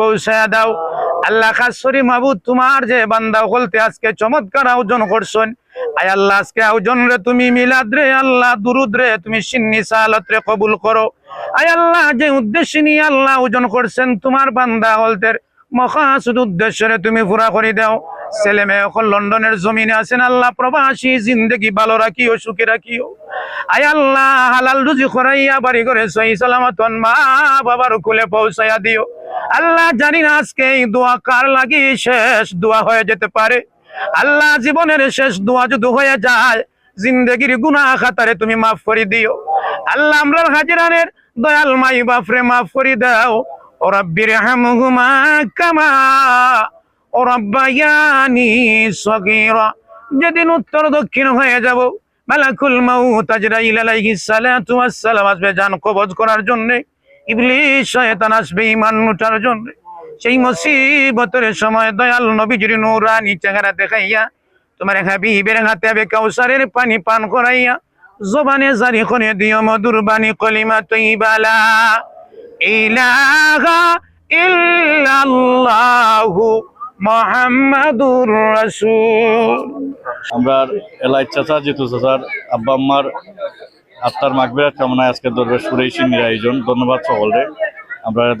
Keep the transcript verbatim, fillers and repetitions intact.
পৌঁছাইয়া দাও। আল্লাহ, খাস করি মাবুদ, তুমার যে বান্দা অকলতে আজকে চমৎকার আয়োজন করছইন, আয় আল্লাহ, আজকে আয়োজন রে তুমি মিলাদ রে আল্লাহ, দুরুদ রে তুমি সিন্নি সালাত রে কবুল করো। আয় আল্লাহ, যে উদ্দেশ্য নিয়া আল্লাহ আয়োজন করছইন, তুমার বান্দা অকলতের মকসুদ উদ্দেশ্য রে তুমি পুরা করি দাও। ছেলে মেয়ে অকল লন্ডনের জমিনে আছইন, আল্লাহ প্রবাসী জিন্দেগি ভালো রাখিও, সুখী রাখিও। আয় আল্লাহ, হালাল রুজি করাইয়া বাড়ি ঘরে সহি সালামত মা বাবার কুলে পৌঁছাইয়া দিও। আল্লাহ, জানি না আজকে এই দোয়া কার লাগি শেষ দোয়া হয়ে যেতে পারে। আল্লাহ, জীবনের শেষ দোয়া যদি হয়ে যায়, জিন্দেগির গুনাহ খাতারে তুমি মাফ করি দিও। আল্লাহ, আমরার হাজিরানের দয়াল মাই বাফরে মাফ করি দাও। ও রাব্বির হামহুমা কামা ও রাব্বায়ানি সগীরা। যেদিন উত্তর দক্ষিণ হয়ে যাব, মালাকুল মাউত আজরাইল আলাইহিস সালাতু ওয়াস সালাম আসবে জান কবজ করার জন্য, ইবলিস শয়তান আসবে ইমান লুটার জন্য। সেই মুসিবতের সময় দয়াল নবীজির নূরানি চেহারা দেখাইয়া, তুমার হাবিবের হাতে আবে কাউসারের পানি পান করাইয়া, জবানে জারি করে দিও মধুর বাণী কলিমা তৈবা লা ইলাহা ইল্লাল্লাহু মুহাম্মাদুর রাসূল। আমরার এলাইত চাচা, জিতু চাচার আব্বা আম্মার আত্মার মাগফিরাত কামনায় আজকে দরবেশ কুরাইশিনীর আয়োজন। ধন্যবাদ সকলরে। আমরারে দাওয়াত